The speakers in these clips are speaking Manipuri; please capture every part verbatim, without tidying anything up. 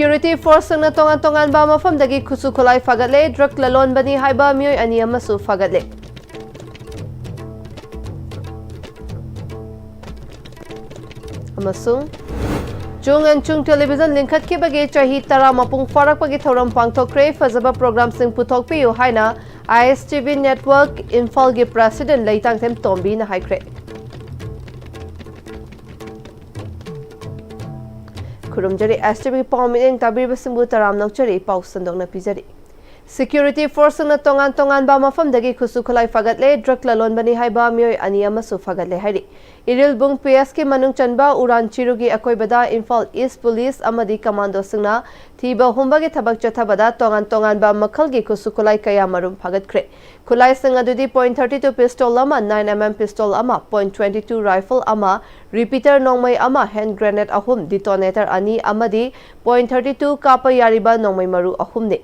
Security force ꯁꯤꯡꯅ ꯇꯣꯉꯥꯟ ꯇꯣꯉꯥꯟꯕ ꯃꯐꯝꯗꯒꯤ ꯈꯨꯠꯁꯨ ꯈꯨꯠꯂꯥꯏ ꯐꯥꯒꯠꯂꯦ꯫ Drug ꯂꯂꯣꯟꯕꯅꯤ ꯍꯥꯏꯕ ꯃꯤꯑꯣꯏ ꯑꯅꯤ ꯑꯃꯁꯨ ꯐꯥꯒꯠꯂꯦ꯫ ꯑꯃꯁꯨꯡ ꯆꯨꯡ ꯑꯦꯟ ꯆꯨꯡ ꯇꯦꯂꯤꯚꯤꯖꯟ ꯂꯤꯡꯈꯠꯈꯤꯕꯒꯤ ꯆꯍꯤ ꯇꯔꯥ ꯃꯄꯨꯡ ꯐꯥꯔꯛꯄꯒꯤ ꯊꯧꯔꯝ ꯄꯥꯡꯊꯣꯛꯈ꯭ꯔꯦ꯫ ꯐꯖꯕ ꯄ꯭ꯔꯣꯒ꯭ꯔꯥꯝꯁꯤꯡ ꯄꯨꯊꯣꯛꯄꯤꯌꯨ ꯍꯥꯏꯅ I S T V Network ꯏꯝꯐꯥꯜꯒꯤ president ꯂꯩꯇꯥꯡꯊꯦꯝ ꯇꯣꯝꯕꯤꯅ ꯍꯥꯏꯈ꯭ꯔꯦ꯫ ꯈꯨꯔꯨꯝꯖꯔꯤ꯫ ꯑꯦꯁ ꯇꯤ ꯚꯤ ꯄꯥꯎ ꯃꯤꯠꯌꯦꯡ ꯇꯥꯕꯤꯔꯤꯕꯁꯤꯡꯕꯨ ꯇꯔꯥꯝꯅ ꯑꯣꯛꯆꯔꯤ꯫ ꯄꯥꯎ ꯁꯟꯗꯣꯛꯅ ꯄꯤꯖꯔꯤ꯫ Security force ꯁꯤꯡꯅ ꯇꯣꯉꯥꯟ ꯇꯣꯉꯥꯟꯕ ꯃꯐꯝꯗꯒꯤ ꯈꯨꯠꯁꯨ ꯈꯨꯠꯂꯥꯏ ꯐꯥꯒꯠꯂꯦ꯫ Drug ꯂꯂꯣꯟꯕꯅꯤ ꯍꯥꯏꯕ ꯃꯤꯑꯣꯏ ꯑꯅꯤ ꯑꯃꯁꯨ ꯐꯥꯒꯠꯂꯦ ꯍꯥꯏꯔꯤ꯫ ꯏꯔꯤꯜꯕꯨꯡ ꯄꯤ ꯑꯦꯁꯀꯤ ꯃꯅꯨꯡ ꯆꯟꯕ ꯎꯔꯥꯟ ꯆꯤꯔꯨꯒꯤ ꯑꯀꯣꯏꯕꯗ ꯏꯝꯐꯥꯜ ꯏꯁ ꯄꯨꯂꯤꯁ ꯑꯃꯗꯤ ꯀꯃꯥꯟꯗꯣꯁꯤꯡꯅ ꯊꯤꯕ ꯍꯨꯝꯕꯒꯤ ꯊꯕꯛ ꯆꯠꯊꯕꯗ ꯇꯣꯉꯥꯟ ꯇꯣꯉꯥꯟꯕ ꯃꯈꯜꯒꯤ ꯈꯨꯠꯁꯨ ꯈꯨꯠꯂꯥꯏ ꯀꯌꯥ ꯃꯔꯨꯝ ꯐꯥꯒꯠꯈ꯭ꯔꯦ꯫ ꯈꯨꯠꯂꯥꯏꯁꯤꯡ ꯑꯗꯨꯗꯤ point thirty two pistol ꯑꯃ, nine M M pistol ꯑꯃ, point twenty two rifle ꯑꯃ, repeater ꯅꯣꯡꯃꯩ ꯑꯃ, hand grenade ꯑꯍꯨꯝ, detonator ꯑꯅꯤ ꯑꯃꯗꯤ point thirty two ꯀꯥꯞꯄ ꯌꯥꯔꯤꯕ ꯅꯣꯡꯃꯩ ꯃꯔꯨ ꯑꯍꯨꯝꯅꯤ꯫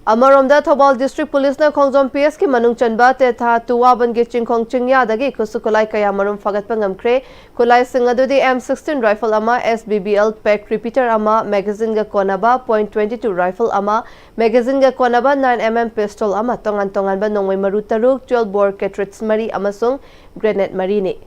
ꯑꯃꯔꯣꯝꯗ, ꯊꯧꯕꯥꯜ District Police ꯅ ꯈꯣꯡꯖꯣꯝ ꯄꯤ ꯑꯦꯁꯀꯤ ꯃꯅꯨꯡ ꯆꯟꯕ ꯇꯦꯊꯥ ꯇꯨꯋꯥꯕꯟꯒꯤ ꯆꯤꯡꯈꯣꯡ ꯆꯤꯡꯌꯥꯗꯒꯤ ꯈꯨꯠꯁꯨ ꯈꯨꯠꯂꯥꯏ ꯀꯌꯥ ꯃꯔꯨꯝ ꯐꯥꯒꯠꯄ ꯉꯝꯈ꯭ꯔꯦ꯫ ꯈꯨꯠꯂꯥꯏꯁꯤꯡ ꯑꯗꯨꯗꯤ M sixteen rifle ꯑꯃ, S B B L pack repeater ꯑꯃ, magazine ꯒ ꯀꯣꯟꯅꯕ point twenty two rifle ꯑꯃ, magazine ꯒ ꯀꯣꯟꯅꯕ nine M M pistol ꯑꯃ, ꯇꯣꯉꯥꯟ ꯇꯣꯉꯥꯟꯕ ꯅꯣꯡꯃꯩ ꯃꯔꯨ ꯇꯔꯨꯛ, twelve bore cartridge ꯃꯔꯤ ꯑꯃꯁꯨꯡ grenade ꯃꯔꯤꯅꯤ꯫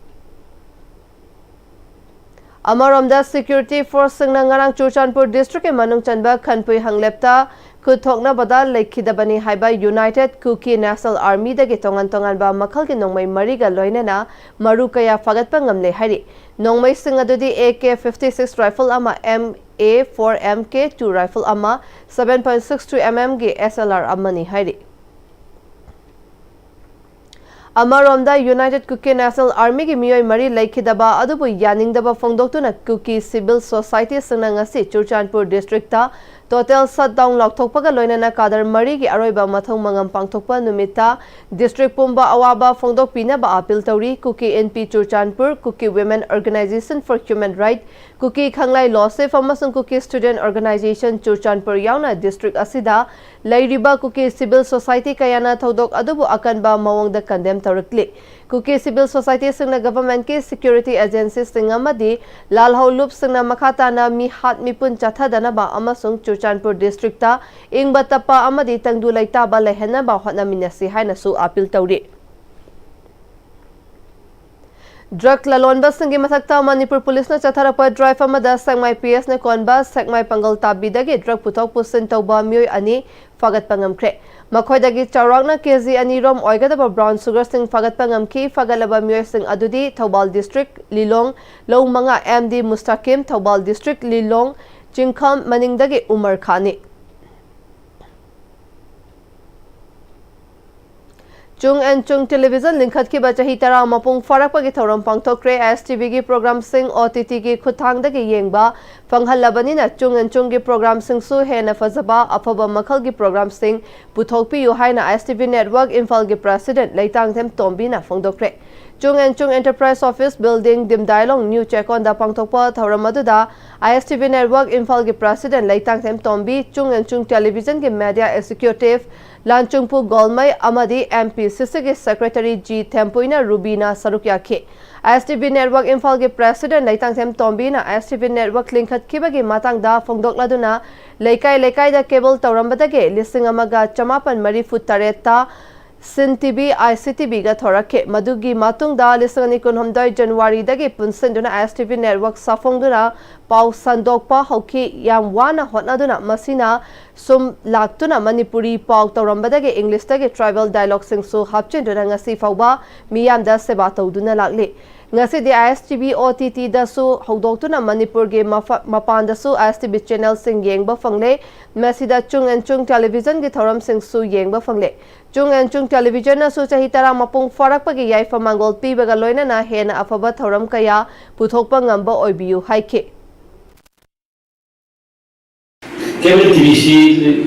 ꯑꯃꯔꯣꯝꯗ, security force ꯁꯤꯡꯅ ꯉꯔꯥꯡ ꯆꯨꯔꯆꯥꯟꯄꯨꯔ district ꯀꯤ ꯃꯅꯨꯡ ꯆꯟꯕ ꯈꯟꯄꯨꯏ ꯍꯪꯂꯦꯞꯇ ꯈꯨꯠ ꯊꯣꯛꯅꯕꯗ ꯂꯩꯈꯤꯗꯕꯅꯤ ꯍꯥꯏꯕ United Kuki National Army ꯗꯒꯤ ꯇꯣꯉꯥꯟ ꯇꯣꯉꯥꯟꯕ ꯃꯈꯜꯒꯤ ꯅꯣꯡꯃꯩ ꯃꯔꯤꯒ ꯂꯣꯏꯅꯅ ꯃꯔꯨ ꯀꯌꯥ ꯐꯥꯒꯠꯄ ꯉꯝꯂꯦ ꯍꯥꯏꯔꯤ꯫ ꯅꯣꯡꯃꯩꯁꯤꯡ ꯑꯗꯨꯗꯤ A K fifty six rifle ꯑꯃ, M A four M K two rifle ꯑꯃ, seven point six two M M ꯒꯤ S L R ꯑꯃꯅꯤ ꯍꯥꯏꯔꯤ꯫ ꯑꯃꯔꯣꯝꯗ, United Kuki National Army ꯒꯤ ꯃꯤꯑꯣꯏ ꯃꯔꯤ ꯂꯩꯈꯤꯗꯕ ꯑꯗꯨꯕꯨ ꯌꯥꯅꯤꯡꯗꯕ ꯐꯣꯡꯗꯣꯛꯇꯨꯅ ꯀꯨꯀꯤ civil society ꯁꯤꯡꯅ ꯉꯁꯤ ꯆꯨꯔꯆꯥꯟꯄꯨꯔ district ꯇ total shutdown ꯂꯥꯎꯊꯣꯛꯄꯒ ꯂꯣꯏꯅꯅ ꯀꯥꯗꯔ ꯃꯔꯤꯒꯤ ꯑꯔꯣꯏꯕ ꯃꯊꯧ ꯃꯉꯝ ꯄꯥꯡꯊꯣꯛꯄ ꯅꯨꯃꯤꯠꯇ district ꯄꯨꯝꯕ ꯑꯋꯥꯕ ꯐꯣꯡꯗꯣꯛꯄꯤꯅꯕ appeal ꯇꯧꯔꯤ꯫ ꯀꯨꯀꯤ ꯏꯟꯄꯤ Churachandpur, Kuki Women Organisation for Human Right, ꯀꯨꯀꯤ ꯈꯪꯂꯥꯏ ꯂꯣꯁꯤꯞ ꯑꯃꯁꯨꯡ ꯀꯨꯀꯤ Student Organisation ꯆꯨꯔꯆꯥꯟꯄꯨꯔ ꯌꯥꯎꯅ district ꯑꯁꯤꯗ ꯂꯩꯔꯤꯕ ꯀꯨꯀꯤ civil society ꯀꯌꯥꯅ ꯊꯧꯗꯣꯛ ꯑꯗꯨꯕꯨ ꯑꯀꯟꯕ ꯃꯑꯣꯡꯗ condemn ꯇꯧꯔꯛꯂꯤ꯫ ꯀꯨꯀꯤ ꯁꯤꯚꯤꯜ ꯁꯣꯁꯥꯏꯇꯤꯁꯤꯡꯅ ꯒꯚꯔꯟꯃꯦꯟꯠꯀꯤ ꯁꯦꯀ꯭ꯌꯨꯔꯤꯇꯤ ꯑꯦꯖꯦꯟꯁꯤꯁꯤꯡ ꯑꯃꯗꯤ ꯂꯥꯜꯍꯧꯂꯨꯞꯁꯤꯡꯅ ꯃꯈꯥ ꯇꯥꯅ ꯃꯤꯍꯥꯠ ꯃꯤꯄꯨꯟ ꯆꯠꯊꯗꯅꯕ ꯑꯃꯁꯨꯡ ꯆꯨꯔꯆꯥꯟꯄꯨꯔ ꯗꯤꯁꯇ꯭ꯔꯤꯛꯇ ꯏꯪꯕ ꯇꯞꯄ ꯑꯃꯗꯤ ꯇꯪꯗꯨ ꯂꯩꯇꯥꯕ ꯂꯩꯍꯟꯅꯕ ꯍꯣꯠꯅꯃꯤꯟꯅꯁꯤ ꯍꯥꯏꯅꯁꯨ ꯑꯥꯄꯤꯜ ꯇꯧꯔꯤ꯫ ꯗ꯭ꯔꯒ ꯂꯂꯣꯟꯕꯁꯤꯡꯒꯤ ꯃꯊꯛꯇ ꯃꯅꯤꯄꯨꯔ ꯄꯨꯂꯤꯁꯅ ꯆꯠꯊꯔꯛꯄ ꯗ꯭ꯔꯥꯏꯚ ꯑꯃꯗ ꯁꯦꯛꯃꯥꯏ ꯄꯤ ꯑꯦꯁꯅ ꯀꯣꯟꯕ ꯁꯦꯛꯃꯥꯏ ꯄꯪꯒꯜ ꯇꯥꯕꯤꯗꯒꯤ ꯗ꯭ꯔꯒ ꯄꯨꯊꯣꯛ ꯄꯨꯁꯤꯟ ꯇꯧꯕ ꯃꯤꯑꯣꯏ ꯑꯅꯤ ꯐꯥꯒꯠꯄ ꯉꯝꯈ꯭ꯔꯦ꯫ ꯃꯈꯣꯏꯗꯒꯤ ꯆꯥꯎꯔꯥꯛꯅ ꯀꯦ ꯖꯤ ꯑꯅꯤ ꯔꯣꯝ ꯑꯣꯏꯒꯗꯕ ꯕ꯭ꯔꯥꯎꯟ ꯁꯨꯒꯔꯁꯤꯡ ꯐꯥꯒꯠꯄ ꯉꯝꯈꯤ꯫ ꯐꯥꯒꯠꯂꯕ ꯃꯤꯑꯣꯏꯁꯤꯡ ꯑꯗꯨꯗꯤ ꯊꯧꯕꯥꯜ ꯗꯤꯁꯇ꯭ꯔꯤꯛ ꯂꯤꯂꯣꯡ ꯂꯧ ꯃꯉꯥ M D Mustakim, Thoubal district Lilong Chingkham ꯃꯅꯤꯡꯗꯒꯤ ꯎꯃꯔ ꯈꯥꯟꯅꯤ꯫ ꯆꯨꯡ ꯑꯦꯟ ꯆꯨꯡ ꯇꯦꯂꯤꯚꯤꯖꯟ ꯂꯤꯡꯈꯠꯈꯤꯕ ꯆꯍꯤ ꯇꯔꯥ ꯃꯄꯨꯡ ꯐꯥꯔꯛꯄꯒꯤ ꯊꯧꯔꯝ ꯄꯥꯡꯊꯣꯛꯈ꯭ꯔꯦ꯫ ꯑꯥꯏ ꯑꯦꯁ ꯇꯤ ꯚꯤꯒꯤ ꯄ꯭ꯔꯣꯒ꯭ꯔꯥꯝꯁꯤꯡ ꯑꯣ ꯇꯤ ꯇꯤꯒꯤ ꯈꯨꯠꯊꯥꯡꯗꯒꯤ ꯌꯦꯡꯕ ꯐꯪꯍꯜꯂꯕꯅꯤꯅ ꯆꯨꯡ ꯑꯦꯟ ꯆꯨꯡꯒꯤ ꯄ꯭ꯔꯣꯒ꯭ꯔꯥꯝꯁꯤꯡꯁꯨ ꯍꯦꯟꯅ ꯐꯖꯕ ꯑꯐꯕ ꯃꯈꯜꯒꯤ ꯄ꯭ꯔꯣꯒ꯭ꯔꯥꯝꯁꯤꯡ ꯄꯨꯊꯣꯛꯄꯤꯌꯨ ꯍꯥꯏꯅ I S T V network ꯏꯝꯐꯥꯜꯒꯤ ꯄ꯭ꯔꯦꯁꯤꯗꯦꯟꯠ ꯂꯩꯇꯥꯡꯊꯦꯝ ꯇꯣꯝꯕꯤꯅ ꯐꯣꯡꯗꯣꯛꯈ꯭ꯔꯦ꯫ Chung N Chung enterprise office building, ꯗꯤꯝꯗꯥꯏꯂꯣꯡ ꯅ꯭ꯌꯨ ꯆꯦꯛꯀꯣꯟꯗ ꯄꯥꯡꯊꯣꯛꯄ ꯊꯧꯔꯝ ꯑꯗꯨꯗ I S T V network ꯏꯝꯐꯥꯜꯒꯤ ꯄ꯭ꯔꯦꯁꯤꯗꯦꯟꯠ ꯂꯩꯇꯥꯡꯊꯦꯝ ꯇꯣꯝꯕꯤ, ꯆꯨꯡ ꯑꯦꯟ ꯆꯨꯡ ꯇꯦꯂꯤꯚꯤꯖꯟꯒꯤ ꯃꯦꯗꯤꯌꯥ ꯑꯦꯛꯖꯤꯀ꯭ꯌꯨꯇꯤꯚ ꯂꯥꯟꯆꯨꯡꯄꯨ ꯒꯣꯜꯃꯩ ꯑꯃꯗꯤ ꯑꯦꯝ ꯄꯤ ꯁꯤ ꯁꯤꯒꯤ ꯁꯦꯀ꯭ꯔꯦꯇꯔꯤ ꯖꯤ ꯊꯦꯝꯄꯨꯏꯅ ꯔꯨꯕꯤꯅ ꯁꯔꯨꯛ ꯌꯥꯈꯤ꯫ ꯑꯥꯏ ꯑꯦꯁ ꯇꯤ ꯚꯤ ꯅꯦꯠꯋꯥꯔꯛ ꯏꯝꯐꯥꯜꯒꯤ ꯄ꯭ꯔꯦꯁꯤꯗꯦꯟꯠ ꯂꯩꯇꯥꯡꯊꯦꯝ ꯇꯣꯝꯕꯤꯅ ꯑꯥꯏ ꯑꯦꯁ ꯇꯤ ꯚꯤ ꯅꯦꯠꯋꯥꯔꯛ ꯂꯤꯡꯈꯠꯈꯤꯕꯒꯤ ꯃꯇꯥꯡꯗ ꯐꯣꯡꯗꯣꯛꯂꯗꯨꯅ, ꯂꯩꯀꯥꯏ ꯂꯩꯀꯥꯏꯗ ꯀꯦꯕꯜ ꯇꯧꯔꯝꯕꯗꯒꯤ ꯂꯤꯁꯤꯡ ꯑꯃꯒ ꯆꯃꯥꯄꯟ ꯃꯔꯤꯐꯨ ꯇꯔꯦꯠꯇ ꯁꯤꯟ T V, I C T ꯚꯤꯒ ꯊꯣꯔꯛꯈꯤ꯫ ꯃꯗꯨꯒꯤ ꯃꯇꯨꯡꯗ ꯂꯤꯁꯤꯡ ꯑꯅꯤ ꯀꯨꯟꯍꯨꯝꯗꯣꯏ ꯖꯅꯋꯥꯔꯤꯗꯒꯤ ꯄꯨꯟꯁꯤꯟꯗꯨꯅ ꯑꯥꯏ ꯑꯦꯁ ꯇꯤ ꯚꯤ ꯅꯦꯠꯋꯥꯔꯛ ꯁꯥꯐꯣꯡꯗꯨꯅ ꯄꯥꯎ ꯁꯟꯗꯣꯛꯄ ꯍꯧꯈꯤ꯫ ꯌꯥꯝ ꯋꯥꯅ ꯍꯣꯠꯅꯗꯨꯅ ꯃꯁꯤꯅ ꯁꯨꯝ ꯂꯥꯛꯇꯨꯅ ꯃꯅꯤꯄꯨꯔꯤ ꯄꯥꯎ ꯇꯧꯔꯝꯕꯗꯒꯤ ꯏꯪꯂꯤꯁꯇꯒꯤ ꯇ꯭ꯔꯥꯏꯕꯦꯜ ꯗꯥꯏꯂꯣꯒꯁꯤꯡꯁꯨ ꯍꯥꯞꯆꯤꯟꯗꯨꯅ ꯉꯁꯤ ꯐꯥꯎꯕ ꯃꯤꯌꯥꯝꯗ ꯁꯦꯕꯥ ꯇꯧꯗꯨꯅ ꯂꯥꯛꯂꯤ꯫ ꯉꯁꯤꯗꯤ ꯑꯥꯏ S T V O T ꯇꯤꯗꯁꯨ ꯍꯧꯗꯣꯛꯇꯨꯅ ꯃꯅꯤꯄꯨꯔꯒꯤ ꯃꯐ-, ꯃꯄꯥꯟꯗꯁꯨ ꯑꯥꯏ ꯑꯦꯁ ꯇꯤ ꯚꯤ ꯆꯦꯅꯦꯜꯁꯤꯡ ꯌꯦꯡꯕ ꯐꯪꯂꯦ꯫ ꯃꯁꯤꯗ ꯆꯨꯡ ꯑꯦꯟ ꯆꯨꯡ ꯇꯦꯂꯤꯚꯤꯖꯟꯒꯤ ꯊꯧꯔꯝꯁꯤꯡꯁꯨ ꯌꯦꯡꯕ ꯐꯪꯂꯦ꯫ ꯆꯨꯡ ꯑꯦꯟ ꯆꯨꯡ ꯇꯦꯂꯤꯚꯤꯖꯟꯅꯁꯨ ꯆꯍꯤ ꯇꯔꯥ ꯃꯄꯨꯡ ꯐꯥꯔꯛꯄꯒꯤ ꯌꯥꯏꯐ ꯃꯥꯡꯒꯣꯜ ꯄꯤꯕꯒ ꯂꯣꯏꯅꯅ ꯍꯦꯟꯅ ꯑꯐꯕ ꯊꯧꯔꯝ ꯀꯌꯥ ꯄꯨꯊꯣꯛꯄ ꯉꯝꯕ ꯑꯣꯏꯕꯤꯌꯨ ꯍꯥꯏꯈꯤ꯫ ꯀꯦꯕꯜ ꯇꯤ ꯚꯤꯁꯤ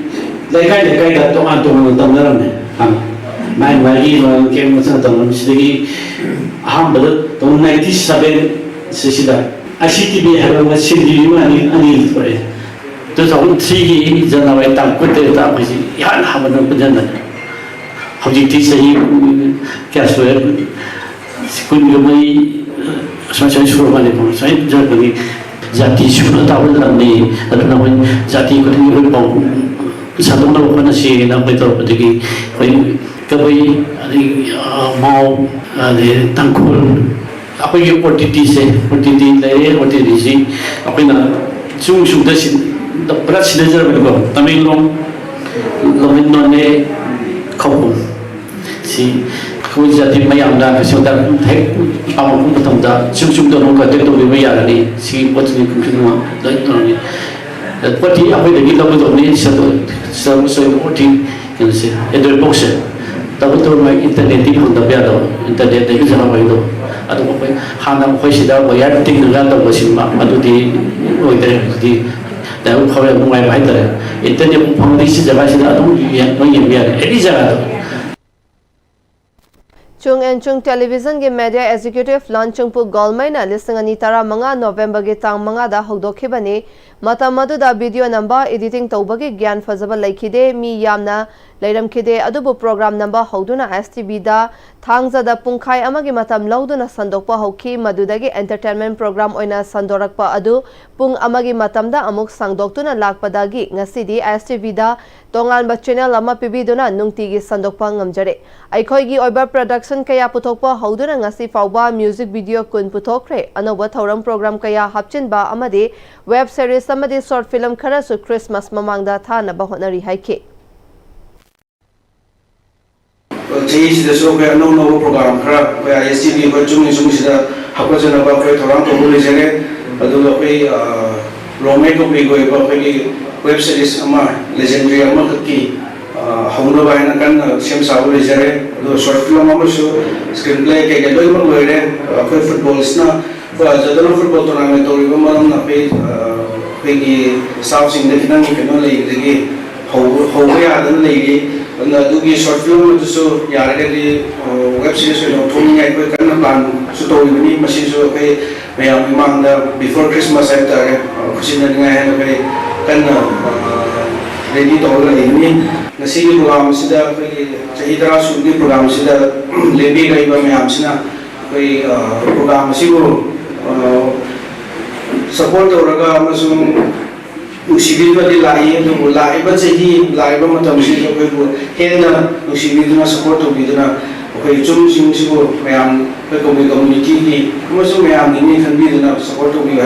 ꯂꯩꯀꯥꯏ ꯂꯩꯀꯥꯏꯗ ꯇꯣꯉꯥꯟ ꯇꯣꯉꯥꯟꯅ ꯇꯧꯅꯔꯝꯃꯦ꯫ ꯃꯥꯏ ꯃꯥꯏꯒꯤ ꯀꯦꯕꯜ ꯃꯁꯤꯡ ꯇꯧꯅꯔꯝꯃꯤ꯫ ꯁꯤꯗꯒꯤ ꯑꯍꯥꯟꯕꯗ ꯇꯧ ꯅꯥꯏꯟꯇꯤ ꯁꯚꯦꯟ ꯁꯤꯁꯤꯗ ꯑꯥꯏ ꯁꯤ ꯇꯤ ꯚꯤ ꯍꯥꯏꯕ ꯑꯃ ꯁꯤꯟꯕꯤꯕ ꯑꯅꯤ ꯑꯅꯤ ꯊꯣꯛꯑꯦ꯫ ꯇꯨ ꯊꯥꯎꯖꯟ ꯊ꯭ꯔꯤꯒꯤ ꯖꯅꯋꯥꯔꯤ ꯇꯥꯡ ꯀꯨꯟꯇꯔꯦꯠꯇ ꯑꯩꯈꯣꯏꯁꯤ ꯏꯍꯥꯟ ꯍꯥꯟꯕꯗ ꯄꯨꯟꯁꯤꯟꯕꯅꯦ꯫ ꯍꯧꯖꯤꯛꯇꯤ ꯆꯍꯤ ꯀꯌꯥ ꯁꯨꯔꯦ? ꯀꯨꯟꯒ ꯃꯔꯤ ꯁꯨꯃꯥꯏ ꯁꯨꯃꯥꯏ ꯁꯨꯔ ꯃꯥꯜꯂꯦꯀꯣ꯫ ꯁꯨꯃꯥꯏꯅ ꯖꯥꯇꯤ ꯁꯨꯅ ꯇꯥꯕ ꯂꯝꯅꯤ꯫ ꯑꯗꯨꯅ ꯑꯩꯈꯣꯏ ꯖꯥꯇꯤ ꯈꯨꯗꯤꯡꯒꯤ ꯑꯩꯈꯣꯏ ꯄꯥꯎ ꯁꯟꯗꯣꯛꯅꯕ ꯍꯣꯠꯅꯁꯤꯅ ꯑꯩꯈꯣꯏ ꯇꯧꯔꯛꯄꯗꯒꯤ ꯑꯩꯈꯣꯏ ꯀꯕꯨꯏ, ꯑꯗꯒꯤ, ꯑ, ꯃꯥꯎ, ꯑꯗꯩ ꯇꯥꯡꯈꯨꯜ, ꯑꯩꯈꯣꯏꯒꯤ O T ꯇꯤꯁꯦ, O T T ꯂꯩꯔꯦ꯫ ꯑꯣ ꯇꯤ ꯇꯤꯁꯤ ꯑꯩꯈꯣꯏꯅ ꯁꯨꯝ ꯁꯨꯝꯗ ꯁꯤ-, ꯄꯨꯂꯞ ꯁꯤꯟꯅꯖꯔꯕꯅꯤꯀꯣ꯫ ꯇꯃꯦꯡꯂꯣꯡ, ꯂꯣꯡꯃꯤꯟ, ꯅꯣꯅꯦ, ꯈꯧꯄꯨꯝ꯫ ꯁꯤ ꯑꯩꯈꯣꯏ ꯖꯥꯇꯤ ꯃꯌꯥꯝꯅ ꯀꯩꯁꯨꯗ ꯍꯦꯛ ꯄꯥꯝꯃꯛꯄ ꯃꯇꯝꯗ ꯁꯨꯝ ꯁꯨꯝꯗ ꯑꯗꯨꯝ ꯀꯟꯇꯦꯛ ꯇꯧꯕꯤꯕ ꯌꯥꯔꯅꯤ꯫ ꯁꯤ ꯄꯣꯠꯁꯤꯗꯤ ꯀꯨꯝꯁꯤ ꯅꯨꯡꯉꯥꯏ ꯂꯣꯏ ꯇꯧꯔꯅꯤ꯫ ꯄꯣꯠꯇꯤ ꯑꯩꯈꯣꯏꯗꯒꯤ ꯂꯧꯒꯗꯧꯕꯅꯤ꯫ ꯁꯔꯕ-, ꯁꯔꯕ ꯁꯣꯏ ꯄꯣꯠꯇꯤ ꯀꯩꯅꯣꯁꯦ, ꯑꯦꯟꯗ꯭ꯔꯣꯏꯗ ꯕꯣꯛꯁꯁꯦ ꯇꯧꯕꯇꯕꯨ ꯃꯥꯒꯤ ꯏꯟꯇꯔꯅꯦꯠꯇꯤ ꯐꯪꯗꯕ ꯌꯥꯗꯕ, ꯏꯟꯇꯔꯅꯦꯠꯇꯒꯤ ꯖꯒꯥ ꯑꯣꯏꯗꯣ꯫ ꯑꯗꯨ ꯑꯩꯈꯣꯏ ꯍꯥꯟꯅ ꯑꯩꯈꯣꯏ ꯁꯤꯗ ꯋꯥꯌꯔ ꯇꯤꯡꯉꯒ ꯇꯧꯕꯁꯤꯡꯕ ꯑꯗꯨꯗꯤ ꯑꯣꯏꯗ꯭ꯔꯦ꯫ ꯍꯧꯖꯤꯛꯇꯤ ꯂꯥꯏꯕꯛ ꯐꯕ, ꯌꯥꯝ ꯅꯨꯡꯉꯥꯏꯕ ꯍꯥꯏꯇꯥꯔꯦ꯫ ꯏꯟꯇꯔꯅꯦꯠ ꯐꯪꯉꯗꯤ ꯁꯤ ꯖꯒꯥꯁꯤꯗ ꯑꯗꯨꯝ ꯌꯦꯡ-, ꯂꯣꯏ ꯌꯦꯡꯕ ꯌꯥꯔꯦ, ꯑꯦꯅꯤ ꯖꯒꯥꯗ꯫ Chung and Chung Television ꯒꯤ Media Executive Lanchungpu Golmei ꯅ ꯂꯤꯁꯤꯡ ꯑꯅꯤ ꯇꯔꯥꯃꯉꯥ November ꯒꯤ ꯇꯥꯡ ꯃꯉꯥꯗ ꯍꯧꯗꯣꯛꯈꯤꯕꯅꯤ꯫ ꯃꯇꯝ ꯑꯗꯨꯗ video ꯅꯝꯕ, editing ꯇꯧꯕꯒꯤ ꯒ꯭ꯌꯥꯟ ꯐꯖꯕ ꯂꯩꯈꯤꯗꯦ꯫ ꯃꯤ ꯌꯥꯝꯅ ꯂꯩꯔꯝꯈꯤꯗꯦ꯫ ꯑꯗꯨꯕꯨ program ꯅꯝꯕ ꯍꯧꯗꯨꯅ S T V ꯗ ꯊꯥꯡꯖꯗ ꯄꯨꯡꯈꯥꯏ ꯑꯃꯒꯤ ꯃꯇꯝ ꯂꯧꯗꯨꯅ ꯁꯟꯗꯣꯛꯄ ꯍꯧꯈꯤ꯫ ꯃꯗꯨꯗꯒꯤ entertainment program ꯑꯣꯏꯅ ꯁꯟꯗꯣꯔꯛꯄ ꯑꯗꯨ ꯄꯨꯡ ꯑꯃꯒꯤ ꯃꯇꯝꯗ ꯑꯃꯨꯛ ꯁꯥꯡꯗꯣꯛꯇꯨꯅ ꯂꯥꯛꯄꯗꯒꯤ ꯉꯁꯤꯗꯤ S T V ꯗ ꯇꯣꯉꯥꯟꯕ channel ꯑꯃ ꯄꯤꯕꯤꯗꯨꯅ ꯅꯨꯡꯇꯤꯒꯤ ꯁꯟꯗꯣꯛꯄ ꯉꯝꯖꯔꯦ꯫ ꯑꯩꯈꯣꯏꯒꯤ ꯑꯣꯏꯕ production ꯀꯌꯥ ꯄꯨꯊꯣꯛꯄ ꯍꯧꯗꯨꯅ ꯉꯁꯤ ꯐꯥꯎꯕ music video ꯀꯨꯟ ꯄꯨꯊꯣꯛꯈ꯭ꯔꯦ꯫ ꯑꯅꯧꯕ ꯊꯧꯔꯝ program ꯀꯌꯥ ꯍꯥꯞꯆꯤꯟꯕ ꯑꯃꯗꯤ web series ꯑꯃꯗꯤ short film ꯈꯔꯁꯨ Christmas ꯃꯃꯥꯡꯗ ꯊꯥꯅꯕ ꯍꯣꯠꯅꯔꯤ ꯍꯥꯏꯈꯤ꯫ ꯆꯍꯤꯁꯤꯗꯁꯨ ꯑꯩꯈꯣꯏ ꯑꯅꯧ ꯑꯅꯧꯕ program ꯈꯔ ꯑꯩꯈꯣꯏ I S T V ꯑꯩꯈꯣꯏ ꯆꯨꯝꯅ ꯆꯨꯝꯁꯤꯗ ꯍꯥꯞꯀꯠꯆꯅꯕ ꯑꯩꯈꯣꯏ ꯊꯧꯔꯥꯡ ꯇꯧꯕ ꯂꯩꯖꯔꯦ꯫ ꯑꯗꯨꯒ ꯑꯩꯈꯣꯏ, ꯑ, ꯔꯣꯃꯦ ꯀꯣꯄꯤꯒꯤ ꯑꯣꯏꯕ ꯑꯩꯈꯣꯏꯒꯤ web series ꯑꯃ legendary ꯑꯃꯈꯛꯀꯤ, ꯑ, ꯍꯧꯅꯕ ꯍꯥꯏꯅ ꯀꯟꯅ ꯁꯦꯝ ꯁꯥꯕ ꯂꯩꯖꯔꯦ꯫ ꯑꯗꯨꯒ short film ꯑꯃꯁꯨ screenplay ꯀꯩꯀꯩ ꯂꯣꯏꯅꯃꯛ ꯂꯣꯏꯔꯦ꯫ ꯑꯩꯈꯣꯏ footballꯁꯤꯅ ꯖꯗꯣꯅ football tournament ꯇꯧꯔꯤꯕ ꯃꯔꯝꯅ ꯑꯩꯈꯣꯏ, ꯑ, ꯑꯩꯈꯣꯏꯒꯤ staffꯁꯤꯡꯗ ꯈꯤꯇꯪ ꯀꯩꯅꯣ ꯂꯩꯕꯗꯒꯤ ꯍꯧꯕ, ꯍꯧꯕ ꯌꯥꯗꯅ ꯂꯩꯔꯤ꯫ ꯑꯗꯨꯅ ꯑꯗꯨꯒꯤ short film ꯑꯗꯨꯁꯨ ꯌꯥꯔꯒꯗꯤ, ꯑ, web series ꯑꯣꯏꯅ ꯑꯣꯟꯊꯣꯛꯅꯤꯡꯉꯥꯏ ꯑꯩꯈꯣꯏ ꯀꯟꯅ planꯁꯨ ꯇꯧꯔꯤꯕꯅꯤ꯫ ꯃꯁꯤꯁꯨ ꯑꯩꯈꯣꯏ ꯃꯌꯥꯝ ꯃꯃꯥꯡꯗ before Christmas ꯍꯥꯏꯕ ꯇꯥꯔꯦ, ꯑ, ꯈꯨꯠꯁꯤꯟꯅꯅꯤꯡꯉꯥꯏ ꯍꯥꯏꯅ ꯑꯩꯈꯣꯏ ꯀꯟꯅ, ꯑ, ready ꯇꯧꯔꯒ ꯂꯩꯕꯅꯤ꯫ ꯉꯁꯤꯒꯤ program ꯑꯁꯤꯗ ꯑꯩꯈꯣꯏꯒꯤ ꯆꯍꯤ ꯇꯔꯥ ꯁꯨꯕꯒꯤ program ꯑꯁꯤꯗ ꯂꯦꯡꯕꯤꯔꯛꯏꯕ ꯃꯌꯥꯝꯁꯤꯅ ꯑꯩꯈꯣꯏ ꯄ꯭ꯔꯣꯒ꯭ꯔꯥꯝ ꯑꯁꯤꯕꯨ ꯁꯄꯣꯔꯠ ꯇꯧꯔꯒ ꯑꯃꯁꯨꯡ ꯅꯨꯡꯁꯤꯕꯤꯗꯨꯅꯗꯤ ꯂꯥꯛꯏ꯫ ꯑꯗꯨꯕꯨ ꯂꯥꯛꯏꯕ ꯆꯍꯤ, ꯂꯥꯛꯏꯕ ꯃꯇꯝꯁꯤꯗ ꯑꯩꯈꯣꯏꯕꯨ ꯍꯦꯟꯅ ꯅꯨꯡꯁꯤꯕꯤꯗꯨꯅ, ꯁꯄꯣꯔꯠ ꯇꯧꯕꯤꯗꯨꯅ, ꯑꯩꯈꯣꯏ ꯆꯨꯝꯁꯤꯡꯁꯤꯕꯨ ꯃꯌꯥꯝ, ꯑꯩꯈꯣꯏ ꯀꯕꯨꯏ ꯀꯝꯃꯨꯅꯤꯇꯤꯒꯤ ꯑꯃꯁꯨꯡ ꯃꯌꯥꯝꯒꯤꯅꯤ ꯈꯟꯕꯤꯗꯨꯅ ꯁꯄꯣꯔꯠ ꯇꯧꯕꯤꯌꯨ꯫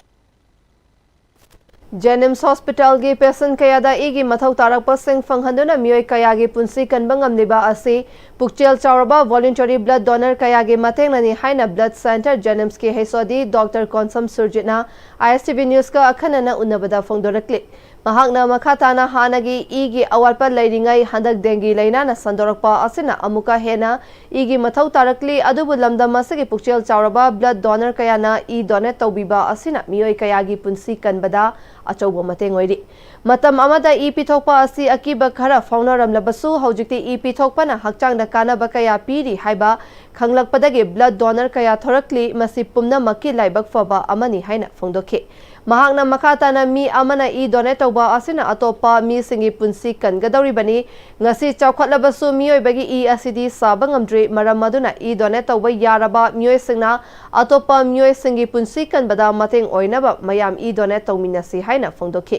ꯖꯦꯅꯤꯝꯁ ꯍꯣꯁꯄꯤꯇꯥꯜꯒꯤ ꯄꯦꯁꯦꯟ ꯀꯌꯥꯗ ꯏꯒꯤ ꯃꯊꯧ ꯇꯥꯔꯛꯄꯁꯤꯡ ꯐꯪꯍꯟꯗꯨꯅ ꯃꯤꯑꯣꯏ ꯀꯌꯥꯒꯤ ꯄꯨꯟꯁꯤ ꯀꯟꯕ ꯉꯝꯂꯤꯕ ꯑꯁꯤ ꯄꯨꯛꯆꯦꯜ ꯆꯥꯎꯔꯕ voluntary blood donor ꯀꯌꯥꯒꯤ ꯃꯇꯦꯡꯅꯅꯤ ꯍꯥꯏꯅ blood centre ꯖꯦꯅꯤꯝꯁꯀꯤ H O D Doctor Konsam ꯁꯨꯔꯖꯤꯠꯅ I S T V Newsꯀ ꯑꯈꯟꯅꯅ ꯎꯅꯕꯗ ꯐꯣꯡꯗꯣꯔꯛꯂꯤ꯫ ꯃꯍꯥꯛꯅ ꯃꯈꯥ ꯇꯥꯅ ꯍꯥꯟꯅꯒꯤ ꯏꯒꯤ ꯑꯋꯥꯠꯄ ꯂꯩꯔꯤꯉꯩ ꯍꯟꯗꯛ dengue ꯂꯥꯏꯅꯥꯅ ꯁꯟꯗꯣꯔꯛꯄ ꯑꯁꯤꯅ ꯑꯃꯨꯛꯀ ꯍꯦꯟꯅ ꯏꯒꯤ ꯃꯊꯧ ꯇꯥꯔꯛꯂꯤ, ꯑꯗꯨꯕꯨ ꯂꯝꯗꯝ ꯑꯁꯤꯒꯤ ꯄꯨꯛꯆꯦꯜ ꯆꯥꯎꯔꯕ blood donor ꯀꯌꯥꯅ ꯏ donate ꯇꯧꯕꯤꯕ ꯑꯁꯤꯅ ꯃꯤꯑꯣꯏ ꯀꯌꯥꯒꯤ ꯄꯨꯟꯁꯤ ꯀꯟꯕꯗ ꯑꯆꯧꯕ ꯃꯇꯦꯡ ꯑꯣꯏꯔꯤ꯫ ꯃꯇꯝ ꯑꯃꯗ ꯏ ꯄꯤꯊꯣꯛꯄ ꯑꯁꯤ ꯑꯀꯤꯕ ꯈꯔ ꯐꯥꯎꯅꯔꯝꯂꯕꯁꯨ, ꯍꯧꯖꯤꯛꯇꯤ ꯏ ꯄꯤꯊꯣꯛꯄꯅ ꯍꯛꯆꯥꯡꯗ ꯀꯥꯟꯅꯕ ꯀꯌꯥ ꯄꯤꯔꯤ ꯍꯥꯏꯕ ꯈꯪꯂꯛꯄꯗꯒꯤ blood donor ꯀꯌꯥ ꯊꯣꯔꯛꯂꯤ꯫ ꯃꯁꯤ ꯄꯨꯝꯅꯃꯛꯀꯤ ꯂꯥꯏꯕꯛ ꯐꯕ ꯑꯃꯅꯤ ꯍꯥꯏꯅ ꯐꯣꯡꯗꯣꯛꯈꯤ꯫ ꯃꯍꯥꯛꯅ ꯃꯈꯥ ꯇꯥꯅ ꯃꯤ ꯑꯃꯅ ꯏ donate ꯇꯧꯕ ꯑꯁꯤꯅ ꯑꯇꯣꯞꯄ ꯃꯤꯁꯤꯡꯒꯤ ꯄꯨꯟꯁꯤ ꯀꯟꯒꯗꯧꯔꯤꯕꯅꯤ꯫ ꯉꯁꯤ ꯆꯥꯎꯈꯠꯂꯕꯁꯨ ꯃꯤꯑꯣꯏꯕꯒꯤ ꯏ ꯑꯁꯤꯗꯤ ꯁꯥꯕ ꯉꯝꯗ꯭ꯔꯤ꯫ ꯃꯔꯝ ꯑꯗꯨꯅ ꯏ donate ꯇꯧꯕ ꯌꯥꯔꯕ ꯃꯤꯑꯣꯏꯁꯤꯡꯅ ꯑꯇꯣꯞꯄ ꯃꯤꯑꯣꯏꯁꯤꯡꯒꯤ ꯄꯨꯟꯁꯤ ꯀꯟꯕꯗ ꯃꯇꯦꯡ ꯑꯣꯏꯅꯕ ꯃꯌꯥꯝ ꯏ donate ꯇꯧꯃꯤꯟꯅꯁꯤ ꯍꯥꯏꯅ ꯐꯣꯡꯗꯣꯛꯈꯤ꯫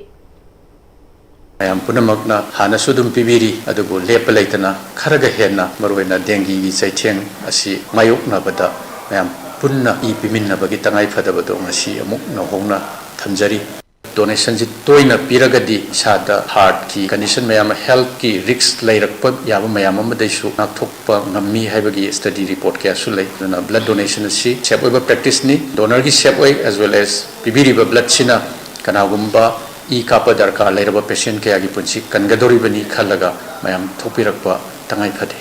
ꯃꯌꯥꯝ ꯄꯨꯝꯅꯃꯛꯅ ꯍꯥꯟꯅꯁꯨ ꯑꯗꯨꯝ ꯄꯤꯕꯤꯔꯤ, ꯑꯗꯨꯕꯨ ꯂꯦꯞꯄ ꯂꯩꯇꯅ ꯈꯔꯒ ꯍꯦꯟꯅ ꯃꯔꯨꯑꯣꯏꯅ dengueꯒꯤ ꯆꯩꯊꯦꯡ ꯑꯁꯤ ꯃꯥꯌꯣꯛꯅꯕꯗ ꯃꯌꯥꯝ ꯄꯨꯟꯅ ꯏ ꯄꯤꯃꯤꯟꯅꯕꯒꯤ ꯇꯉꯥꯏ ꯐꯗꯕꯗꯣ ꯉꯁꯤ ꯑꯃꯨꯛ ꯅꯧꯍꯧꯅ ꯊꯝꯖꯔꯤ꯫ Donationꯁꯤ ꯇꯣꯏꯅ ꯄꯤꯔꯒꯗꯤ ꯏꯁꯥꯗ heartꯀꯤ condition ꯃꯌꯥꯝ ꯑꯃ, healthꯀꯤ risk ꯂꯩꯔꯛꯄ ꯌꯥꯕ ꯃꯌꯥꯝ ꯑꯃꯗꯩꯁꯨ ꯉꯥꯛꯊꯣꯛꯄ ꯉꯝꯃꯤ ꯍꯥꯏꯕꯒꯤ study report ꯀꯌꯥꯁꯨ ꯂꯩ꯫ ꯑꯗꯨꯅ blood donationꯁꯤ safe ꯑꯣꯏꯕ practiceꯅꯤ꯫ Donorꯒꯤ safe ꯑꯣꯏ as well as ꯄꯤꯕꯤꯔꯤꯕ bloodꯁꯤꯅ ꯀꯅꯥꯒꯨꯝꯕ ꯏ ꯀꯥꯞꯄ ꯗꯔꯀꯥꯔ ꯂꯩꯔꯕ patient ꯀꯌꯥꯒꯤ ꯄꯨꯟꯁꯤ ꯀꯟꯒꯗꯧꯔꯤꯕꯅꯤ ꯈꯜꯂꯒ ꯃꯌꯥꯝ ꯊꯣꯛꯄꯤꯔꯛꯄ ꯇꯉꯥꯏ ꯐꯗꯦ꯫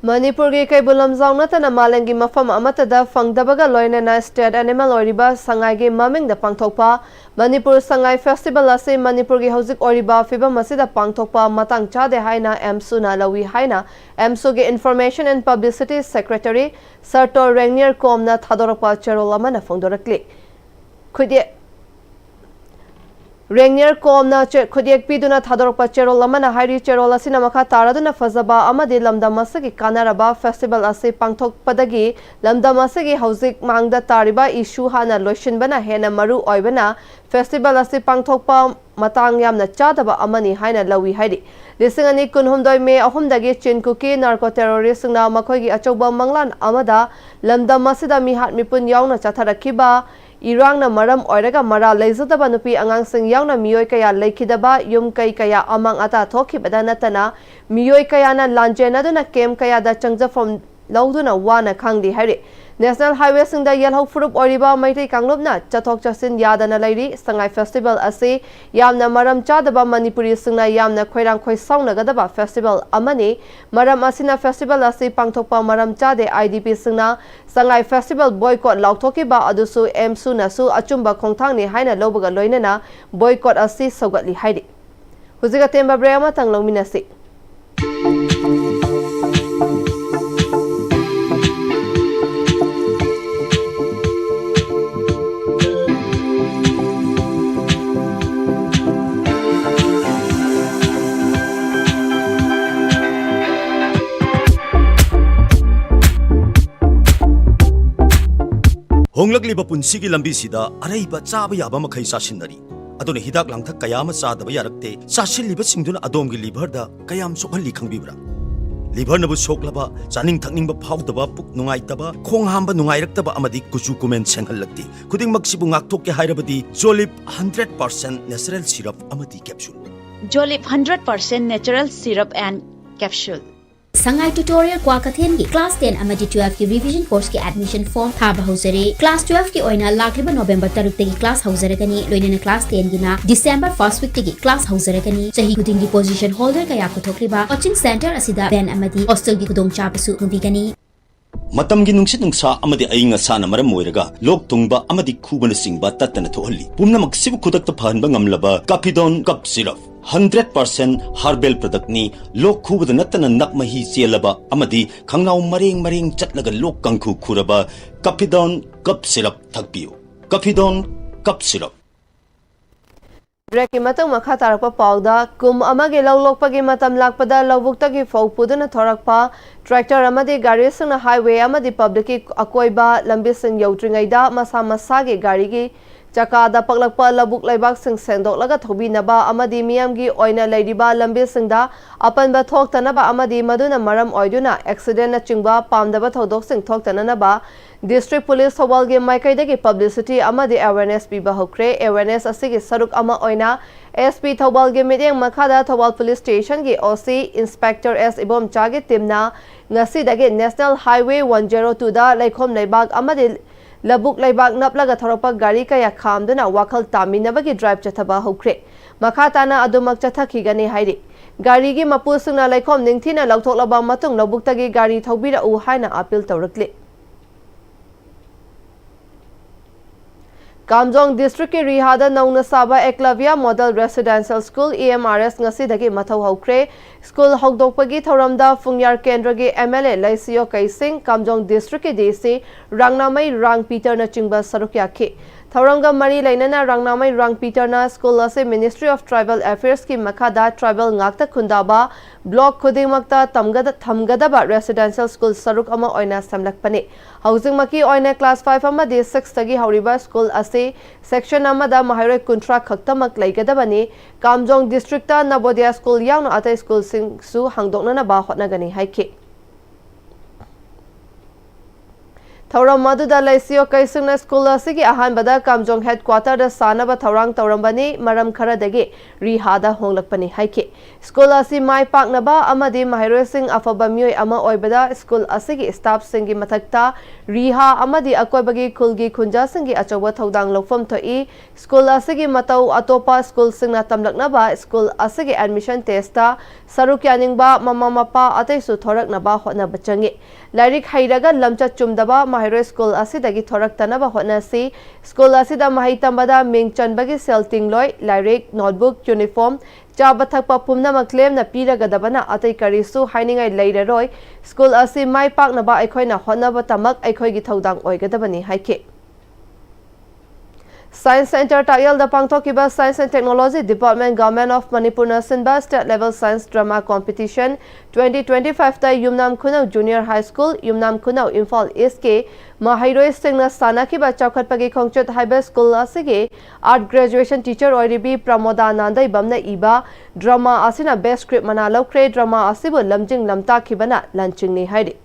ꯃꯅꯤꯄꯨꯔꯒꯤ ꯀꯩꯕꯨꯜ ꯂꯝꯖꯥꯎ ꯅꯠꯇꯅ ꯃꯥꯂꯦꯝꯒꯤ ꯃꯐꯝ ꯑꯃꯠꯇꯗ ꯐꯪꯗꯕꯒ ꯂꯣꯏꯅꯅ state animal ꯑꯣꯏꯔꯤꯕ ꯁꯉꯥꯏꯒꯤ ꯃꯃꯤꯡꯗ ꯄꯥꯡꯊꯣꯛꯄ ꯃꯅꯤꯄꯨꯔ ꯁꯉꯥꯏ festival ꯑꯁꯤ ꯃꯅꯤꯄꯨꯔꯒꯤ ꯍꯧꯖꯤꯛ ꯑꯣꯏꯔꯤꯕ ꯐꯤꯕꯝ ꯑꯁꯤꯗ ꯄꯥꯡꯊꯣꯛꯄ ꯃꯇꯥꯡ ꯆꯥꯗꯦ ꯍꯥꯏꯅ AMSUꯅ ꯂꯧꯏ ꯍꯥꯏꯅ AMSUꯒꯤ Information and Publicity Secretary ꯁꯔꯇꯣ ꯔꯦꯡꯅꯤꯌꯔ ꯀꯣꯝꯅ ꯊꯥꯗꯣꯔꯛꯄ ꯆꯦꯔꯣꯜ ꯑꯃꯅ ꯐꯣꯡꯗꯣꯔꯛꯂꯤ꯫ ꯈꯨꯗꯤ- Rainier Comꯅ ꯆꯦ-, ꯈꯨꯠꯌꯦꯛ ꯄꯤꯗꯨꯅ ꯊꯥꯗꯣꯔꯛꯄ ꯆꯦꯔꯣꯜ ꯑꯃꯅ ꯍꯥꯏꯔꯤ, ꯆꯦꯔꯣꯜ ꯑꯁꯤꯅ ꯃꯈꯥ ꯇꯥꯔꯗꯨꯅ ꯐꯖꯕ ꯑꯃꯗꯤ ꯂꯝꯗꯝ ꯑꯁꯤꯒꯤ ꯀꯥꯟꯅꯔꯕ festival ꯑꯁꯤ ꯄꯥꯡꯊꯣꯛꯄꯗꯒꯤ ꯂꯝꯗꯝ ꯑꯁꯤꯒꯤ ꯍꯧꯖꯤꯛ ꯃꯥꯡꯗ ꯇꯥꯔꯤꯕ issue ꯍꯥꯟꯅ ꯂꯣꯏꯁꯤꯟꯕꯅ ꯍꯦꯟꯅ ꯃꯔꯨ ꯑꯣꯏꯕꯅ festival ꯑꯁꯤ ꯄꯥꯡꯊꯣꯛꯄ ꯃꯇꯥꯡ ꯌꯥꯝꯅ ꯆꯥꯗꯕ ꯑꯃꯅꯤ ꯍꯥꯏꯅ ꯂꯧꯏ ꯍꯥꯏꯔꯤ꯫ ꯂꯤꯁꯤꯡ ꯑꯅꯤ ꯀꯨꯟꯍꯨꯝꯗꯣꯏ May ꯑꯍꯨꯝꯗꯒꯤ ꯆꯤꯟ ꯀꯨꯀꯤ narco terroristꯁꯤꯡꯅ ꯃꯈꯣꯏꯒꯤ ꯑꯆꯧꯕ ꯃꯪꯂꯥꯟ ꯑꯃꯗ ꯂꯝꯗꯝ ꯑꯁꯤꯗ ꯃꯤꯍꯥꯠ ꯃꯤꯄꯨꯟ ꯌꯥꯎꯅ ꯆꯠꯊꯔꯛꯈꯤꯕ ꯏꯔꯥꯡꯅ ꯃꯔꯝ ꯑꯣꯏꯔꯒ ꯃꯔꯥꯜ ꯂꯩꯖꯗꯕ ꯅꯨꯄꯤ ꯑꯉꯥꯡꯁꯤꯡ ꯌꯥꯎꯅ ꯃꯤꯑꯣꯏ ꯀꯌꯥ ꯂꯩꯈꯤꯗꯕ, ꯌꯨꯝ ꯀꯩ ꯀꯌꯥ ꯑꯃꯥꯡ ꯑꯇꯥ ꯊꯣꯛꯈꯤꯕꯗ ꯅꯠꯇꯅ ꯃꯤꯑꯣꯏ ꯀꯌꯥꯅ ꯂꯥꯟꯖꯦꯟꯅꯗꯨꯅ camp ꯀꯌꯥꯗ ꯆꯪꯖꯐꯝ ꯂꯧꯗꯨꯅ ꯋꯥꯅ ꯈꯥꯡꯂꯤ ꯍꯥꯏꯔꯤ꯫ National highwayꯁꯤꯡꯗ ꯌꯦꯜꯍꯧ ꯐꯨꯔꯨꯞ ꯑꯣꯏꯔꯤꯕ ꯃꯩꯇꯩ ꯀꯥꯡꯂꯨꯞꯅ ꯆꯠꯊꯣꯛ ꯆꯠꯁꯤꯟ ꯌꯥꯗꯅ ꯂꯩꯔꯤ꯫ ꯁꯉꯥꯏ festival ꯑꯁꯤ ꯌꯥꯝꯅ ꯃꯔꯝ ꯆꯥꯗꯕ, ꯃꯅꯤꯄꯨꯔꯤꯁꯤꯡꯅ ꯌꯥꯝꯅ ꯈꯣꯏꯔꯥꯡ ꯈꯣꯏꯁꯥꯎꯅꯒꯗꯕ festival ꯑꯃꯅꯤ꯫ ꯃꯔꯝ ꯑꯁꯤꯅ festival ꯑꯁꯤ ꯄꯥꯡꯊꯣꯛꯄ ꯃꯔꯝ ꯆꯥꯗꯦ꯫ IDPꯁꯤꯡꯅ ꯁꯉꯥꯏ festival boycott ꯂꯥꯎꯊꯣꯛꯈꯤꯕ ꯑꯗꯨꯁꯨ ꯑꯦꯝꯁꯨꯅꯁꯨ ꯑꯆꯨꯝꯕ ꯈꯣꯡꯊꯥꯡꯅꯤ ꯍꯥꯏꯅ ꯂꯧꯕꯒ ꯂꯣꯏꯅꯅ boycott ꯑꯁꯤ ꯁꯧꯒꯠꯂꯤ ꯍꯥꯏꯔꯤ꯫ ꯍꯧꯖꯤꯛ ꯑꯇꯦꯟꯕ break ꯑꯃꯇꯪ ꯂꯧꯃꯤꯟꯅꯁꯤ꯫ ꯍꯣꯡꯂꯛꯂꯤꯕ ꯄꯨꯟꯁꯤꯒꯤ ꯂꯝꯕꯤꯁꯤꯗ ꯑꯔꯩꯕ ꯆꯥꯕ ꯌꯥꯕ ꯃꯈꯩ ꯆꯥꯁꯤꯟꯅꯔꯤ꯫ ꯑꯗꯨꯅ ꯍꯤꯗꯥꯛ ꯂꯥꯡꯊꯛ ꯀꯌꯥ ꯑꯃ ꯆꯥꯗꯕ ꯌꯥꯔꯛꯇꯦ꯫ ꯆꯥꯁꯤꯜꯂꯤꯕꯁꯤꯡꯗꯨꯅ ꯑꯗꯣꯝꯒꯤ liverꯗ ꯀꯌꯥꯝ ꯁꯣꯛꯍꯜꯂꯤ ꯈꯪꯕꯤꯕ꯭ꯔꯥ? Liverꯅꯕꯨ ꯁꯣꯛꯂꯕ, ꯆꯥꯅꯤꯡ ꯊꯛꯅꯤꯡꯕ ꯐꯥꯎꯗꯕ, ꯄꯨꯛ ꯅꯨꯡꯉꯥꯏꯇꯕ, ꯈꯣꯡ ꯍꯥꯝꯕ ꯅꯨꯡꯉꯥꯏꯔꯛꯇꯕ ꯑꯃꯗꯤ ꯀꯨꯆꯨ ꯀꯨꯃꯦꯟ ꯁꯦꯡꯍꯜꯂꯛꯇꯦ꯫ ꯈꯨꯗꯤꯡꯃꯛꯁꯤꯕꯨ ꯉꯥꯛꯊꯣꯛꯀꯦ ꯍꯥꯏꯔꯕꯗꯤ Jolib hundred percent natural syrup ꯑꯃꯗꯤ capsule꯫ Jolib hundred percent natural syrup and capsule꯫ Sangai Tutorial ꯀ꯭ꯋꯥꯀꯩꯊꯦꯜꯒꯤ class ten ꯑꯃꯗꯤ twelveꯀꯤ revision courseꯀꯤ admission form ꯊꯥꯕ ꯍꯧꯖꯔꯦ꯫ Class twelveꯀꯤ ꯑꯣꯏꯅ ꯂꯥꯛꯂꯤꯕ November ꯇꯔꯨꯛꯇꯒꯤ class ꯍꯧꯖꯔꯒꯅꯤ, ꯂꯣꯏꯅꯅ class tenꯒꯤꯅ December first weekꯇꯒꯤ class ꯍꯧꯖꯔꯒꯅꯤ꯫ ꯆꯍꯤ ꯈꯨꯗꯤꯡꯒꯤ position holder ꯀꯌꯥ ꯄꯨꯊꯣꯛꯂꯤꯕ coaching centre ꯑꯁꯤꯗ van ꯑꯃꯗꯤ hostelꯒꯤ ꯈꯨꯗꯣꯡꯆꯥꯕꯁꯨ ꯐꯪꯕꯤꯒꯅꯤ꯫ ꯃꯇꯝꯒꯤ ꯅꯨꯡꯁꯤꯠ ꯅꯨꯡꯁꯥ ꯑꯃꯗꯤ ꯑꯏꯪ ꯑꯁꯥꯅ ꯃꯔꯝ ꯑꯣꯏꯔꯒ ꯂꯣꯛ ꯊꯨꯡꯕ ꯑꯃꯗꯤ ꯈꯨꯕꯅꯆꯤꯡꯕ ꯇꯠꯇꯅ ꯊꯣꯛꯍꯜꯂꯤ꯫ ꯄꯨꯝꯅꯃꯛꯁꯤꯕꯨ ꯈꯨꯗꯛꯇ ꯐꯍꯟꯕ ꯉꯝꯂꯕ Capidon Cough Syrup hundred percent herbal productꯅꯤ꯫ ꯂꯣꯛ ꯈꯨꯕꯗ ꯅꯠꯇꯅ ꯅꯞ ꯃꯍꯤ ꯆꯦꯜꯂꯕ ꯑꯃꯗꯤ ꯈꯪꯅꯥꯎ ꯃꯔꯦꯡ ꯃꯔꯦꯡ ꯆꯠꯂꯒ ꯂꯣꯛ ꯀꯥꯡꯈꯨ ꯈꯨꯔꯕ Capidon Cough Syrup ꯊꯛꯄꯤꯌꯨ꯫ Capidon Cough Syrup꯫ ꯕ꯭ꯔꯦꯛꯀꯤ ꯃꯇꯨꯡ ꯃꯈꯥ ꯇꯥꯔꯛꯄ ꯄꯥꯎꯗ, ꯀꯨꯝ ꯑꯃꯒꯤ ꯂꯧ ꯂꯣꯛꯄꯒꯤ ꯃꯇꯝ ꯂꯥꯛꯄꯗ ꯂꯧꯕꯨꯛꯇꯒꯤ ꯐꯧ ꯄꯨꯗꯨꯅ ꯊꯣꯔꯛꯄ ꯇ꯭ꯔꯦꯛꯇꯔ ꯑꯃꯗꯤ ꯒꯥꯔꯤꯁꯤꯡꯅ ꯍꯥꯏꯋꯦ ꯑꯃꯗꯤ ꯄꯕ꯭ꯂꯤꯛꯀꯤ ꯑꯀꯣꯏꯕ ꯂꯝꯕꯤꯁꯤꯡ ꯌꯧꯗ꯭ꯔꯤꯉꯩꯗ ꯃꯁꯥ ꯃꯁꯥꯒꯤ ꯒꯥꯔꯤꯒꯤ ꯆꯀꯥꯗ ꯄꯛꯂꯛꯄ ꯂꯧꯕꯨꯛ ꯂꯩꯕꯥꯛꯁꯤꯡ ꯁꯦꯡꯗꯣꯛꯂꯒ ꯊꯧꯕꯤꯅꯕ ꯑꯃꯗꯤ ꯃꯤꯌꯥꯝꯒꯤ ꯑꯣꯏꯅ ꯂꯩꯔꯤꯕ ꯂꯝꯕꯤꯁꯤꯡꯗ ꯑꯄꯟꯕ ꯊꯣꯛꯇꯅꯕ ꯑꯃꯗꯤ ꯃꯗꯨꯅ ꯃꯔꯝ ꯑꯣꯏꯗꯨꯅ ꯑꯦꯛꯁꯤꯗꯦꯟꯅꯆꯤꯡꯕ ꯄꯥꯝꯗꯕ ꯊꯧꯗꯣꯛꯁꯤꯡ ꯊꯣꯛꯇꯅꯅꯕ District Police ꯊꯧꯕꯥꯜꯒꯤ ꯃꯥꯏꯀꯩꯗꯒꯤ publicity ꯑꯃꯗꯤ awareness ꯄꯤꯕ ꯍꯧꯈ꯭ꯔꯦ꯫ Awareness ꯑꯁꯤꯒꯤ ꯁꯔꯨꯛ ꯑꯃ ꯑꯣꯏꯅ S P ꯊꯧꯕꯥꯜꯒꯤ ꯃꯤꯠꯌꯦꯡ ꯃꯈꯥꯗ Thoubal Police Stationꯒꯤ O C Inspector S ꯏꯕꯣꯝꯆꯥꯒꯤ teamꯅ ꯉꯁꯤꯗꯒꯤ National Highway one zero twoꯗ ꯂꯩꯈꯣꯝ ꯂꯩꯕꯥꯛ ꯑꯃꯗꯤ ꯂꯧꯕꯨꯛ ꯂꯩꯕꯥꯛ ꯅꯞꯂꯒ ꯊꯧꯔꯛꯄ ꯒꯥꯔꯤ ꯀꯌꯥ ꯈꯥꯝꯗꯨꯅ ꯋꯥꯈꯜ ꯇꯥꯃꯤꯟꯅꯕꯒꯤ drive ꯆꯠꯊꯕ ꯍꯧꯈ꯭ꯔꯦ꯫ ꯃꯈꯥ ꯇꯥꯅ ꯑꯗꯨꯃꯛ ꯆꯠꯊꯈꯤꯒꯅꯤ ꯍꯥꯏꯔꯤ꯫ ꯒꯥꯔꯤꯒꯤ ꯃꯄꯨꯁꯤꯡꯅ ꯂꯩꯈꯣꯝ ꯅꯤꯡꯊꯤꯅ ꯂꯧꯊꯣꯛꯂꯕ ꯃꯇꯨꯡ ꯂꯧꯕꯨꯛꯇꯒꯤ ꯒꯥꯔꯤ ꯊꯧꯕꯤꯔꯛꯎ ꯍꯥꯏꯅ appeal ꯇꯧꯔꯛꯂꯤ꯫ ꯀꯥꯝꯖꯣꯡ districtꯀꯤ ꯔꯤꯍꯥꯗ ꯅꯧꯅ ꯁꯥꯕ Eklavya Model Residential School, E M R S, ꯉꯁꯤꯗꯒꯤ ꯃꯊꯧ ꯍꯧꯈ꯭ꯔꯦ꯫ School ꯍꯧꯗꯣꯛꯄꯒꯤ ꯊꯧꯔꯝꯗ ꯐꯨꯡꯌꯥꯔ ꯀꯦꯟꯗ꯭ꯔꯒꯤ M L A ꯂꯩꯁꯤꯌꯣ ꯀꯩꯁꯤꯡ, Kamjong districtꯀꯤ D C ꯔꯥꯡꯅꯥꯃꯩ ꯔꯥꯡ ꯄꯤꯇꯔꯅꯆꯤꯡꯕ ꯁꯔꯨꯛ ꯌꯥꯈꯤ꯫ ꯊꯧꯔꯝꯒ ꯃꯔꯤ ꯂꯩꯅꯅ ꯔꯥꯡꯅꯥꯃꯩ ꯔꯥꯡ ꯄꯤꯇꯔꯅ school ꯑꯁꯤ Ministry of Tribal Affairsꯀꯤ ꯃꯈꯥꯗ tribal ꯉꯥꯛꯇ ꯈꯨꯟꯗꯥꯕ block ꯈꯨꯗꯤꯡꯃꯛꯇ ꯇꯝꯒꯗ-, ꯊꯝꯒꯗꯕ residential school ꯁꯔꯨꯛ ꯑꯃ ꯑꯣꯏꯅ ꯁꯦꯝꯂꯛꯄꯅꯤ꯫ ꯍꯧꯖꯤꯛꯃꯛꯀꯤ ꯑꯣꯏꯅ class five ꯑꯃꯗꯤ sixꯇꯒꯤ ꯍꯧꯔꯤꯕ school ꯑꯁꯤ section ꯑꯃꯗ ꯃꯍꯩꯔꯣꯏ ꯀꯨꯟꯊ꯭ꯔꯥ ꯈꯛꯇꯃꯛ ꯂꯩꯒꯗꯕꯅꯤ꯫ ꯀꯥꯝꯖꯣꯡ districtꯇ Navodaya school ꯌꯥꯎꯅ ꯑꯇꯩ schoolꯁꯤꯡꯁꯨ ꯍꯥꯡꯗꯣꯛꯅꯅꯕ ꯍꯣꯠꯅꯒꯅꯤ ꯍꯥꯏꯈꯤ꯫ ꯊꯧꯔꯝ ꯑꯗꯨꯗ ꯂꯩꯁꯤꯌꯣ ꯀꯩꯁꯤꯡꯅ school ꯑꯁꯤꯒꯤ ꯑꯍꯥꯟꯕꯗ ꯀꯥꯝꯖꯣꯡ headquarterꯗ ꯁꯥꯅꯕ ꯊꯧꯔꯥꯡ ꯇꯧꯔꯝꯕꯅꯤ, ꯃꯔꯝ ꯈꯔꯗꯒꯤ ꯔꯤꯍꯥꯗ ꯍꯣꯡꯂꯛꯄꯅꯤ ꯍꯥꯏꯈꯤ꯫ School ꯑꯁꯤ ꯃꯥꯏ ꯄꯥꯛꯅꯕ ꯑꯃꯗꯤ ꯃꯍꯩꯔꯣꯏꯁꯤꯡ ꯑꯐꯕ ꯃꯤꯑꯣꯏ ꯑꯃ ꯑꯣꯏꯕꯗ school ꯑꯁꯤꯒꯤ staffꯁꯤꯡꯒꯤ ꯃꯊꯛꯇ ꯔꯤꯍꯥ ꯑꯃꯗꯤ ꯑꯀꯣꯏꯕꯒꯤ ꯈꯨꯜꯒꯤ ꯈꯨꯟꯖꯥꯁꯤꯡꯒꯤ ꯑꯆꯧꯕ ꯊꯧꯗꯥꯡ ꯂꯧꯐꯝ ꯊꯣꯛꯏ꯫ School ꯑꯁꯤꯒꯤ ꯃꯇꯧ ꯑꯇꯣꯞꯄ schoolꯁꯤꯡꯅ ꯇꯝꯂꯛꯅꯕ school ꯑꯁꯤꯒꯤ admission testꯇ ꯁꯔꯨꯛ ꯌꯥꯅꯤꯡꯕ ꯃꯃꯥ ꯃꯄꯥ ꯑꯇꯩꯁꯨ ꯊꯣꯔꯛꯅꯕ ꯍꯣꯠꯅꯕ ꯆꯪꯏ꯫ ꯂꯥꯏꯔꯤꯛ ꯍꯩꯔꯒ ꯂꯝꯆꯠ ꯆꯨꯝꯗꯕ ꯃꯍꯩꯔꯣꯏ school ꯑꯁꯤꯗꯒꯤ ꯊꯣꯔꯛꯇꯅꯕ ꯍꯣꯠꯅꯁꯤ꯫ School ꯑꯁꯤꯗ ꯃꯍꯩ ꯇꯝꯕꯗ ꯃꯤꯡ ꯆꯟꯕꯒꯤ ꯁꯦꯜ ꯇꯤꯡꯂꯣꯏ꯫ ꯂꯥꯏꯔꯤꯛ, notebook, uniform, ꯆꯥꯕ ꯊꯛꯄ ꯄꯨꯝꯅꯃꯛ ꯂꯦꯝꯅ ꯄꯤꯔꯒꯗꯕꯅ ꯑꯇꯩ ꯀꯔꯤꯁꯨ ꯍꯥꯏꯅꯤꯡꯉꯥꯏ ꯂꯩꯔꯔꯣꯏ꯫ School ꯑꯁꯤ ꯃꯥꯏ ꯄꯥꯛꯅꯕ ꯑꯩꯈꯣꯏꯅ ꯍꯣꯠꯅꯕꯇꯃꯛ ꯑꯩꯈꯣꯏꯒꯤ ꯊꯧꯗꯥꯡ ꯑꯣꯏꯒꯗꯕꯅꯤ ꯍꯥꯏꯈꯤ꯫ Science Centre ꯇꯥꯛꯌꯦꯜꯗ ꯄꯥꯡꯊꯣꯛꯈꯤꯕ Science and Technology Department, Government of ꯃꯅꯤꯄꯨꯔꯅ ꯁꯤꯟꯕ State Level Science Drama Competition twenty twenty-five ꯇ ꯌꯨꯝꯅꯥꯝ ꯈꯨꯅꯧ Junior High School, ꯌꯨꯝꯅꯥꯝ ꯈꯨꯅꯧ, ꯏꯝꯐꯥꯜ East ꯀꯤ ꯃꯍꯩꯔꯣꯏꯁꯤꯡꯅ ꯁꯥꯟꯅꯈꯤꯕ ꯆꯥꯎꯈꯠꯄꯒꯤ ꯈꯣꯡꯆꯠ ꯍꯥꯏꯕ school ꯑꯁꯤꯒꯤ Art Graduation Teacher ꯑꯣꯏꯔꯤꯕꯤ ꯄ꯭ꯔꯃꯣꯗꯥ ꯅꯥꯟꯗꯩꯕꯝꯅ ꯏꯕ drama ꯑꯁꯤꯅ Best Script ꯃꯅꯥ ꯂꯧꯈ꯭ꯔꯦ꯫ Drama ꯑꯁꯤꯕꯨ ꯂꯝꯖꯤꯡ ꯂꯝꯇꯥꯛꯈꯤꯕꯅ ꯂꯟꯆꯤꯡꯅꯤ ꯍꯥꯏꯔꯤ꯫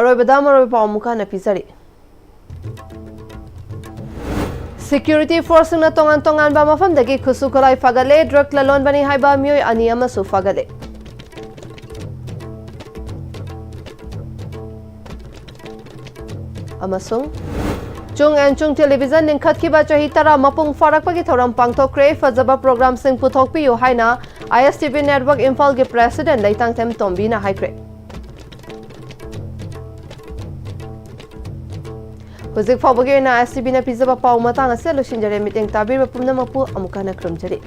ꯑꯔꯣꯏꯕꯗ ꯃꯔꯨꯑꯣꯏꯕ ꯄꯥꯎ ꯑꯃꯨꯛ ꯍꯟꯅ ꯄꯤꯖꯔꯤ꯫ Security force ꯁꯤꯡꯅ ꯇꯣꯉꯥꯟ ꯇꯣꯉꯥꯟꯕ ꯃꯐꯝꯗꯒꯤ ꯈꯨꯠꯁꯨ ꯈꯨꯠꯂꯥꯏ ꯐꯥꯒꯠꯂꯦ꯫ Drug ꯂꯂꯣꯟꯕꯅꯤ ꯍꯥꯏꯕ ꯃꯤꯑꯣꯏ ꯑꯅꯤ ꯑꯃꯁꯨ ꯐꯥꯒꯠꯂꯦ꯫ ꯑꯃꯁꯨꯡ ꯆꯨꯡ ꯑꯦꯟ ꯆꯨꯡ Television ꯂꯤꯡꯈꯠꯈꯤꯕ ꯆꯍꯤ ꯇꯔꯥ ꯃꯄꯨꯡ ꯐꯥꯔꯛꯄꯒꯤ ꯊꯧꯔꯝ ꯄꯥꯡꯊꯣꯛꯈ꯭ꯔꯦ꯫ ꯐꯖꯕ program ꯁꯤꯡ ꯄꯨꯊꯣꯛꯄꯤꯌꯨ ꯍꯥꯏꯅ I S T V Network ꯏꯝꯐꯥꯜꯒꯤ President ꯂꯩꯇꯥꯡꯊꯦꯝ ꯇꯣꯝꯕꯤꯅ ꯍꯥꯏꯈ꯭ꯔꯦ꯫ ꯍꯧꯖꯤꯛ ꯐꯥꯎꯕꯒꯤ ꯑꯣꯏꯅ I S T V ꯅ ꯄꯤꯖꯕ ꯄꯥꯎ ꯃꯇꯥꯡ ꯑꯁꯤꯗ ꯂꯣꯏꯁꯤꯟꯖꯔꯦ꯫ ꯃꯤꯠꯌꯦꯡ ꯇꯥꯕꯤꯔꯤꯕ ꯄꯨꯝꯅꯃꯛꯄꯨ ꯑꯃꯨꯛ ꯍꯟꯅ ꯈꯨꯔꯨꯝꯖꯔꯤ꯫